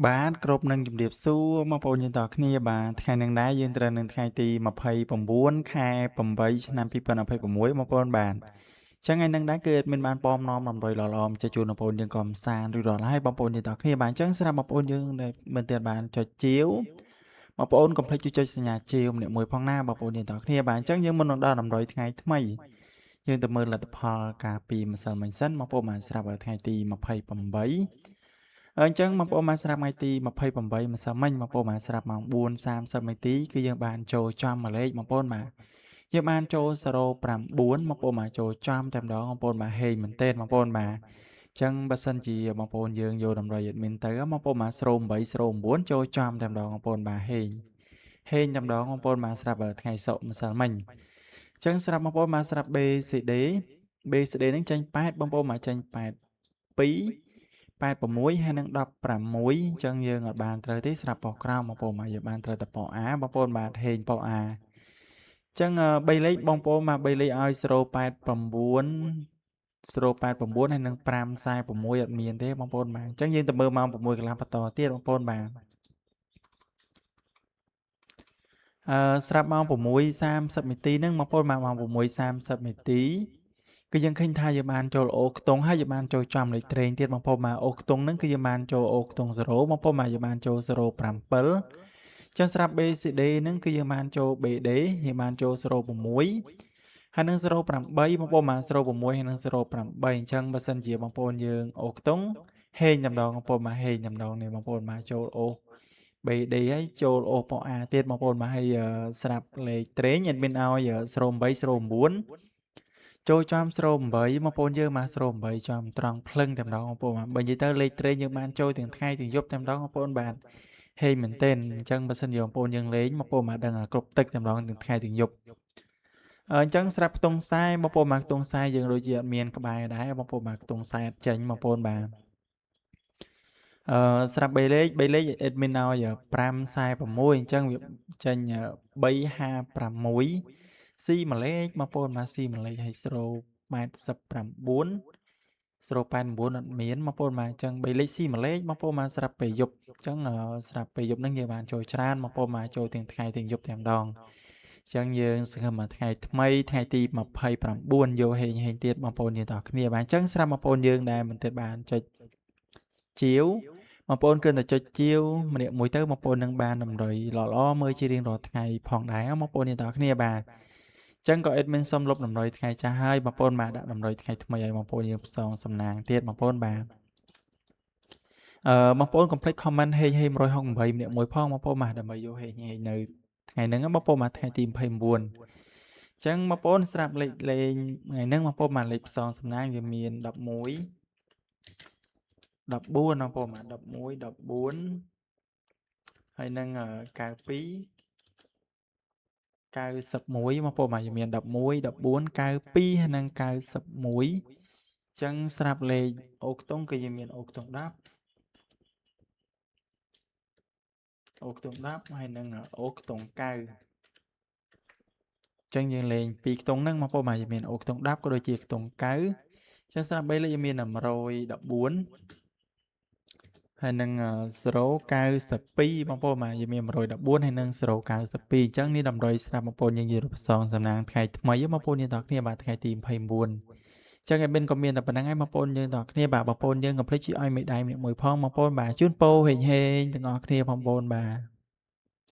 បាទគ្រប់នឹងជម្រាបសួរបងប្អូនយើងទាំងអស់គ្នាបាទថ្ងៃនឹងដែរយើងត្រូវនឹងថ្ងៃទី29ខែ8ឆ្នាំ2026បងប្អូនបាទចឹងថ្ងៃនឹងដែរគឺ admin បានពំនាំតម្រុយល្អៗមកជូនបងប្អូនយើងកំសាន្តរួចរាល់ហើយបងប្អូនយើងទាំងអស់គ្នាបាទអញ្ចឹងសម្រាប់បងប្អូនយើងដែលមិនទាន់បានចុចជាវបងប្អូនកុំភ្លេចជួយចុចសញ្ញាជាវម្នាក់មួយផងណាបងប្អូនយើងទាំងអស់គ្នាបាទអញ្ចឹងយើងមុននឹងដល់តម្រុយថ្ងៃថ្មីយើងទៅមើលលទ្ធផលការពីម្សិលមិញសិនបងប្អូនបានស្រាប់ឲ្យថ្ងៃទី28អញ្ចឹងបងប្អូនបានស្រាប់ថ្ងៃទី28ម្សិលមិញបងប្អូនបានស្រាប់ម៉ោង4:30នាទីគឺយើងបានចូលចំមួយលេខបងប្អូនបាទយើងបានចូល09បងប្អូនបាទចូលចំតែម្ដងបងប្អូនបាទហេងមែនទែនបងប្អូនបាទអញ្ចឹងបើសិនជាបងប្អូនយើងយកតម្រុយ admin ទៅបងប្អូនបាទ08 09ចូលចំតែម្ដងបងប្អូនបាទហេងហេងតែម្ដងបងប្អូនបាទស្រាប់ថ្ងៃសុក្រម្សិលមិញអញ្ចឹងស្រាប់បងប្អូនបាទស្រាប់ BCD BCD ហ្នឹងចេញ8បងប្អូនបាទចេញ82 86ហើយនឹង16អញ្ចឹងយើងអត់បានត្រូវទេស្រាប់ប៉ុស្ក្រោមបងប្អូនបាទយើងបានត្រូវតែប៉ុ A បងប្អូនបាទហេងប៉ុ A អញ្ចឹង3លេខបងប្អូនបាទ3លេខឲ្យ089 089ហើយនឹង546អត់មានទេបងប្អូនបាទអញ្ចឹងយើងទៅមើលម៉ោង6កន្លះបន្តទៀតបងប្អូនបាទអឺស្រាប់ម៉ោង6:30នាទីហ្នឹងបងប្អូនបាទម៉ោង6:30នាទីគឺយើងឃើញថាយើងបានចូលអូខ្ទង់ហើយយើងបានចូលចំលេខត្រេងទៀតបងប្អូនបាទអូខ្ទង់ហ្នឹងគឺយើងបានចូលអូខ្ទង់0បងប្អូនបាទយើងបានចូល07ចឹងស្រាប់ BCD ហ្នឹងគឺយើងបានចូល BD យើងបានចូល06ហើយនឹង08បងប្អូនបាទ06ហើយនឹង08អញ្ចឹងបើសិនជាបងប្អូនយើងអូខ្ទង់ហេងតែម្ដងបងប្អូនបាទហេងតែម្ដងនេះបងប្អូនបាទចូលអូ BD ហើយចូលអូប៉ A ទៀតបងប្អូនបាទហើយស្រាប់លេខត្រេង admin ឲ្យ08 09ចូលចំ08បងប្អូនយើងបាទ08ចំត្រង់ភ្លឹងតែម្ដងបងប្អូនបាទបើនិយាយទៅលេខត្រេងយើងបានចូលទាំងថ្ងៃទាំងយប់តែម្ដងបងប្អូនបាទហេងមែនទែនអញ្ចឹងបើសិនជាបងប្អូនយើងលេងបងប្អូនបាទដឹងគ្រប់ទឹកតែម្ដងទាំងថ្ងៃទាំងយប់អញ្ចឹងស្រាប់ខ្ទង់ខ្សែបងប្អូនបាទខ្ទង់ខ្សែយើងដូចជាអត់មានក្បែរដែរបងប្អូនបាទខ្ទង់ខ្សែអត់ចេញបងប្អូនបាទអឺស្រាប់3លេខ3លេខ admin ឲ្យ546អញ្ចឹងវាចេញ356ស៊ីមួយលេខបងប្អូនបាទស៊ីមួយលេខឲ្យស្រូ89 089អត់មានបងប្អូនបាទអញ្ចឹង3លេខស៊ីមួយលេខបងប្អូនបាទស្រាប់ពេលយប់អញ្ចឹងស្រាប់ពេលយប់ហ្នឹងយើងបានចូលច្រើនបងប្អូនបាទចូលទាំងថ្ងៃទាំងយប់តែម្ដងអញ្ចឹងយើងសង្ឃឹមថាថ្ងៃថ្មីថ្ងៃទី29យកហេងហេងទៀតបងប្អូនយើងទាំងគ្នាបាទអញ្ចឹងស្រាប់បងប្អូនយើងដែលមិនទាន់បានចុចជាវបងប្អូនគ្រាន់តែចុចជាវម្នាក់មួយទៅបងប្អូននឹងបានតម្រុយល្អៗមើលជារៀងរាល់ថ្ងៃផងដែរបងប្អូនយើងទាំងគ្នាបាទចឹងក៏ admin សុំលុបតម្រុយថ្ងៃចាស់ហើយបងប្អូនបាទដាក់តម្រុយថ្ងៃថ្មីឲ្យបងប្អូនយើងផ្សងសំណាងទៀតបងប្អូនបាទអឺបងប្អូនកុំភ្លេច comment ហេងហេង168ម្នាក់មួយផងបងប្អូនបាទដើម្បីយកហេងហេងនៅថ្ងៃហ្នឹងបងប្អូនបាទថ្ងៃទី29ចឹងបងប្អូនស្រាប់លេខលេងថ្ងៃហ្នឹងបងប្អូនបាទលេខផ្សងសំណាងវាមាន11 14បងប្អូនបាទ11 14ហើយនឹង92 91បងប្អូនបាទយើងមាន11 14 92ហើយនិង91អញ្ចឹងស្រាប់លេខអូខ្ទង់គឺយើងមានអូខ្ទង់10អូខ្ទង់10ហើយនិងអូខ្ទង់9អញ្ចឹងយើងលេងពីរខ្ទង់ហ្នឹងបងប្អូនបាទយើងមានអូខ្ទង់10ក៏ដូចជាខ្ទង់9អញ្ចឹងស្រាប់3លេខយើងមាន114ហើយនឹង092បងប្អូនបាទយើងមាន114ហើយនឹង092អញ្ចឹងនេះតម្រុយស្រាប់បងប្អូនយើងយល់ផ្សងសំណាងថ្ងៃថ្មីបងប្អូនយើងទាំងគ្នាបាទថ្ងៃទី29ចឹង admin ក៏មានតែប៉ុណ្្នឹងហើយបងប្អូនយើងទាំងគ្នាបាទបងប្អូនយើងកុំភ្លេចជួយឲ្យមេដៃម្នាក់មួយផងបងប្អូនបាទជូនពរហេងហេងទាំងអស់គ្នាបងប្អូនបាទ។